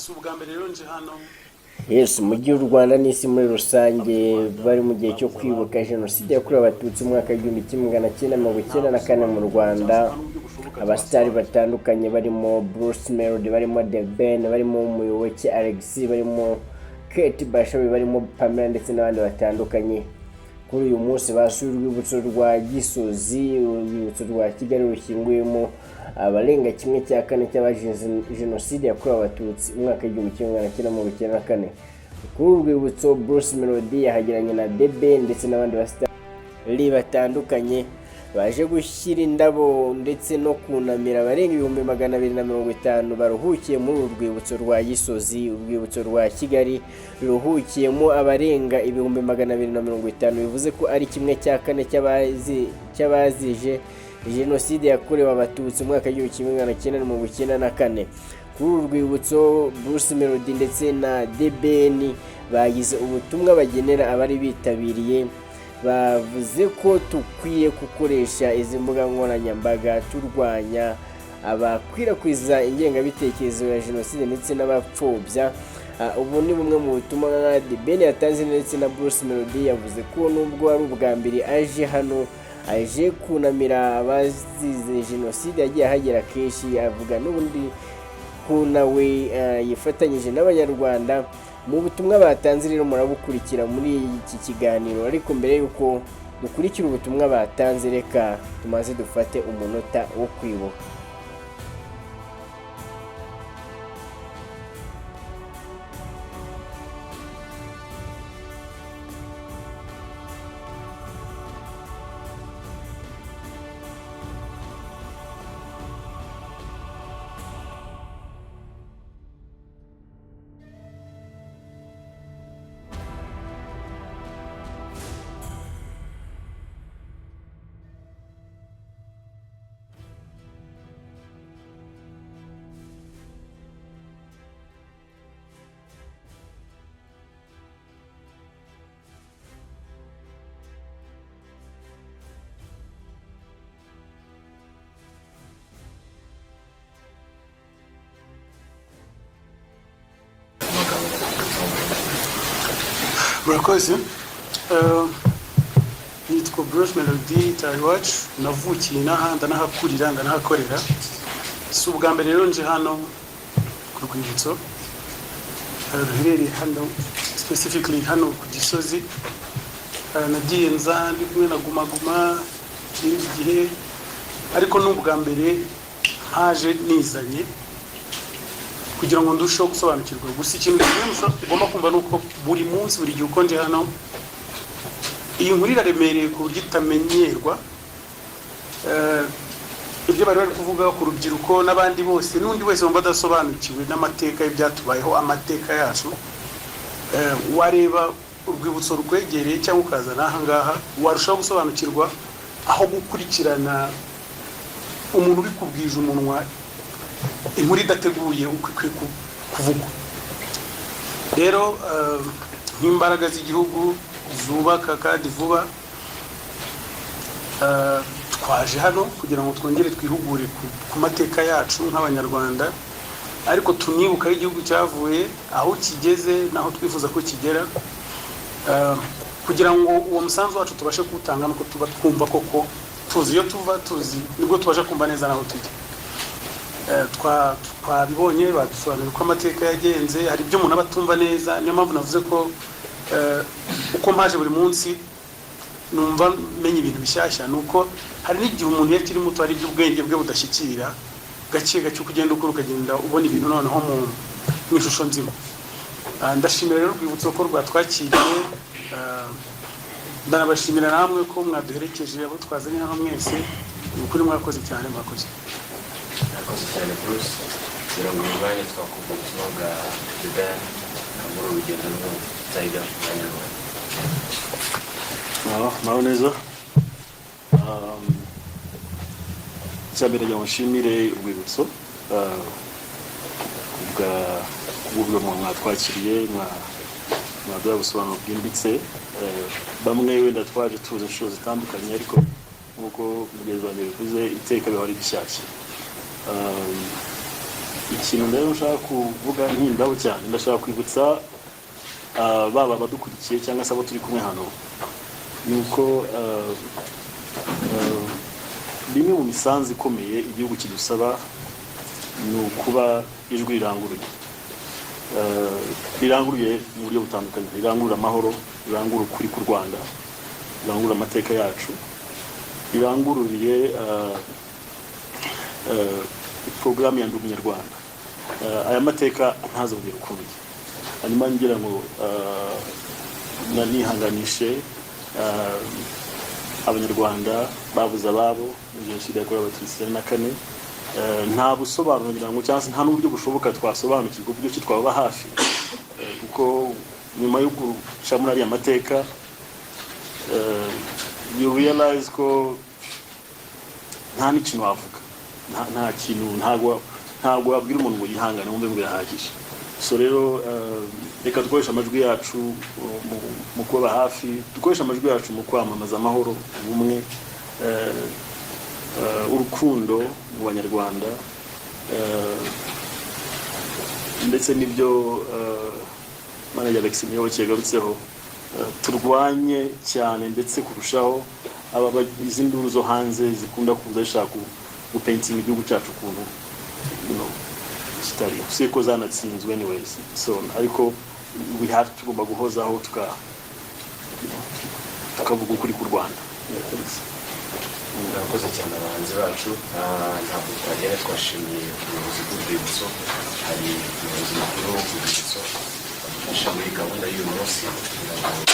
Si ubwa mbere rero nje hano. Yes, mu gihe u Rwanda n'isi muri rusange bari mu gihe cyo kwibuka Jenoside yakorewe Abatutsi mu mwaka w'1994 mu Rwanda, abasitari batandukanye barimo Bruce Melody, barimo The Ben, barimo Muyoboke Alex, barimo Kate Bashabe, barimo Pamela ndetse n'abandi batandukanye, kuri uyu munsi basuye urwibutso rwa Gisozi, urwibutso rwa Kigali rushyinguyemo abarenga 1/4 cy'abazize Jenoside yakorewe Abatutsi mu mwaka w'1994. Kuri uru rwibutso, Bruce Melody yahageranye na The Ben ndetse n'abandi basitari batandukanye, baje gushyira indabo ndetse no kunamira abarenga 250,000 baruhukiye muri uru rwibutso rwa Gisozi, urwibutso rwa Kigali ruruhukiyemo abarenga 250,000, bivuze ko ari 1/4 cy'abazije Jenoside yakorewe Abatutsi mu mwaka w'1994. Kuri uru rwibutso, Bruce Melody ndetse na The Ben bagize ubutumwa bagenera abari bitabiriye. Bavuze ko dukwiye gukoresha izi mbuga nkoranyambaga turwanya abakwirakwiza ingengabitekerezo ya Jenoside ndetse n'abapfobya. Ubu ni bumwe mu butumwa The Ben yatanze ndetse na Bruce Melody yavuze ko nubwo ari ubwa mbere aje hano, aje kunamira abazize Jenoside, yagiye ahagera kenshi. Avuga n'ubundi ko nawe yifatanyije n'Abanyarwanda mu butumwa batanze. Rero murabukurikira muri iki kiganiro, ariko mbere y'uko dukurikira ubutumwa batanze, reka tumaze dufate umunota wo kwibuka. Murakoze. Nitwa Bruce Melody Itahiwacu, navukiye inaha, ndanahakurira, ndanahakorera. Si ubwa mbere rero nje hano ku rwibutso ruherereye hano, specifically hano ku Gisozi. Nagiye nza ndi kumwe na Guma Guma ikindi gihe, ariko ni ubwa mbere haje nizanye kugira ngo ndusheho gusobanukirwa. Gusa ikintu kimwe ugomba kumva ni uko buri munsi, buri gihe uko nje hano, iyi nkuru iraremereye ku buryo itamenyerwa. Ibyo bari bari kuvuga ku rubyiruko n'abandi bose n'undi wese wumva adasobanukiwe n'amateka y'ibyatubayeho, amateka yacu, wareba urwibutso rwegereye cyangwa ukaza n'aha ngaha, warushaho gusobanukirwa aho gukurikirana umuntu ubikubwije umunwa, inkuru idateguye uko ikwiye kuvugwa. Rero nk'imbaraga z'igihugu zubaka kandi vuba, twaje hano kugira ngo twongere twihugure ku mateka yacu nk'Abanyarwanda, ariko tunibuka aho igihugu cyavuye, aho kigeze n'aho twifuza ko kigera, kugira ngo uwo musanzu wacu tubashe kuwutanga nuko tuba twumva koko tuzi iyo tuva, tuzi nibwo tubasha kumva neza n'aho tujya. Twabibonye, badusobanurira uko amateka yagenze. Hari ibyo umuntu aba atumva neza, niyo mpamvu navuze ko uko mpaje buri munsi numva menya ibintu bishyashya. Ni uko hari n'igihe umuntu iyo akiri muto hari ibyo ubwenge bwe budashyikira. Gake gake uko ugenda ukura, ukagenda ubona ibintu noneho mu ishusho nzima. Ndashimira rero urwibutso ko rwatwakiriye. Ndanabashimira namwe ko mwaduherekeje, abo twazanye hano mwese. Ni ukuri mwakoze cyane, mwakoze. Murakoze cyane, Bruce. Kugira ngo uyu mwanya twakumva ubutumwa bwa The Ben muri uru rugendo rwo Tiger Abanyarwanda. Muraho neza. Icya mbere, ngira ngo nshimire urwibutso kubwa kubwo mwatwakiriye, mwaduha ubusobanuro bwimbitse. Bamwe wenda twaje tuzi inshuro zitandukanye, ariko nk'uko mugenzi wanjye bivuze, iteka bihora ari bishyashya. Ikintu rero nshaka kuvuga ntindaho cyane, ndashaka kwibutsa baba abadukurikiye cyangwa se abo turi kumwe hano, ni uko bimwe mu misanzu ikomeye igihugu kidusaba ni ukuba ijwi riranguruye, riranguruye mu buryo butandukanye, rirangurura amahoro, rirangurura ukuri k'u Rwanda, rirangurura amateka yacu, rirangururiye porogaramu ya Ndi Umunyarwanda. Aya mateka ntazongere ukundi. Hanyuma ngira ngo nanihanganishe Abanyarwanda babuze ababo muri Jenoside yakorewe Abatutsi 94. Nta busobanuro ngira ngo, cyangwa se nta n'uburyo bushoboka twasobanukirwa uburyo ki twababa hafi, kuko nyuma yo guca muri ariya mateka, you realize ko nta n'ikintu wavuga, nta kintu, ntabwo wabwira umuntu ngo yihangane, wumve ngo birahagije. So rero reka dukoreshe amajwi yacu mu kubaba hafi, dukoreshe amajwi yacu mu kwamamaza amahoro, ubumwe, urukundo mu Banyarwanda, ndetse n'ibyo manager Alex Muyoboke yagarutseho, turwanye cyane ndetse kurushaho aba izi nduru zo hanze zikunda kuza zishaka gupaintinga igihugu cyacu ukuntu kitari, usibye ko zanatsinzwe anyways. So ariko we have, tugomba guhozaho tuka tukavuga ukuri k'u Rwanda. Murakoze. Murakoze cyane abahanzi bacu. Ntabwo twagera twashimiye ubuyobozi bw'urwibutso. Hari umuyobozi mukuru w'urwibutso wadufasha muri gahunda y'uyu munsi kugira ngo